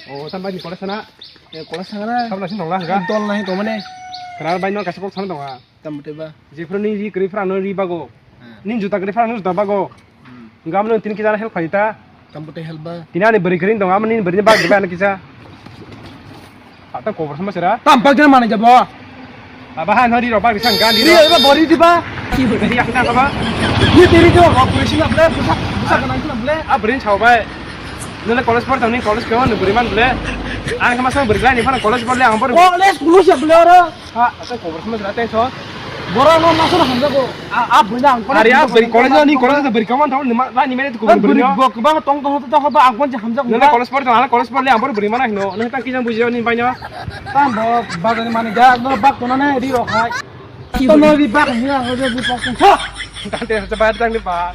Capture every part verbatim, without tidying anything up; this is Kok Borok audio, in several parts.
O, tamo bai ni college sana? E, college sana. Tamo nasi nongla hwnkha? Dol nai tongmani. Khwna bai no kaisa kok sana tonga. Tamo tei ba? Jephru ni ri kwrwi phra no ri bago. Hmm. Ni juta kwrwi phra no juta bago. Hmm. Hwnkha amo no tini kisa help khlai ta. Tamo tei help ba? Tini ani bwrwi kwrwi tong, amo ni bwrwi ni bag diba ani kisa. Ata kobor sama sera. Tam bag jana manai jabo. Aba han hori rok bag disang gan di. Ri eba bori diba? Ri yang ta ba? Ni teri jo rok bori sina ble, busa, busa kana sina ble. A bwrwi ni sao bai. Nole college por tang ni college ko ni bwrwi man ble. Ang sama sama bwrwi ni phano college por le ang por. College kulu se ble oro. Ha, asa kobor sama jela tension. Bora no naso na hamjago. A, a bwrwi ang. Ari a bwrwi college ni college de bwrwi kaman thang ni ma ni mene tu bwrwi bwrwi no. Bok ba tong tong to ba ang kon hamjago. Nang college por to, ang college por le ang por bwrwi mana hino. Nang ta kijan buji ni baino. Tam bo bagani mani ga no bak to na ne ri ro khai. To no ri bak ni ang de bu pok. Ha. Tante sa ba tang ni ba.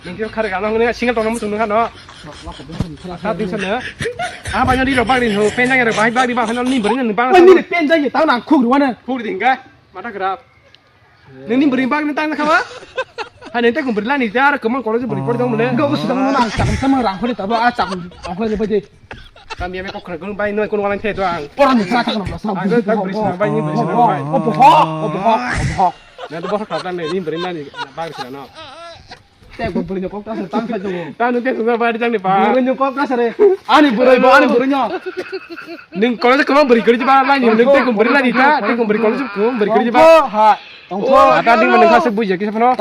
Nang kyo khare ga no single to no mutung no. Ata ding sana. Ah, banyak di robak di ho, penjang ya robak, bak di bak, ni beri ni bak. Wah, ni penjang ya, tahu nang khuk ruana. Khuk di enggak, mata kerap. Ni ni beri bak ni tang khawa. Hai ni tak beri lah ni jar, kemang college beri por dong mule. Enggak, aku sedang menang, cakam sama rangkuli, tahu ah, cakam, aku lagi baje. Kami yang kok kerja gunung bayi, noi kun walang thedo ang. Orang ni cakam sama. Aku tak beri sana bayi, ni beri sana bayi. Oh, bohok, oh, bohok, oh, bohok. Nah, tu bohok kerap ni, ni beri ni, bak di sana. Tei bo bwrwi ni kok ta sa tang sa jabo. Ta nung tei sungsa bai jang ni ba. Bwrwi ni kok ta sa re. Ani bwrwi bo, ani bwrwi no. Nung college kwbang bwrwi kwrwi ba lai ni nung tei kum bwrwi lai ni ta, tei kum bwrwi college kum bwrwi kwrwi ba. Ha. Tongtho. Ata ding ma nung khasuk buji kisa phano.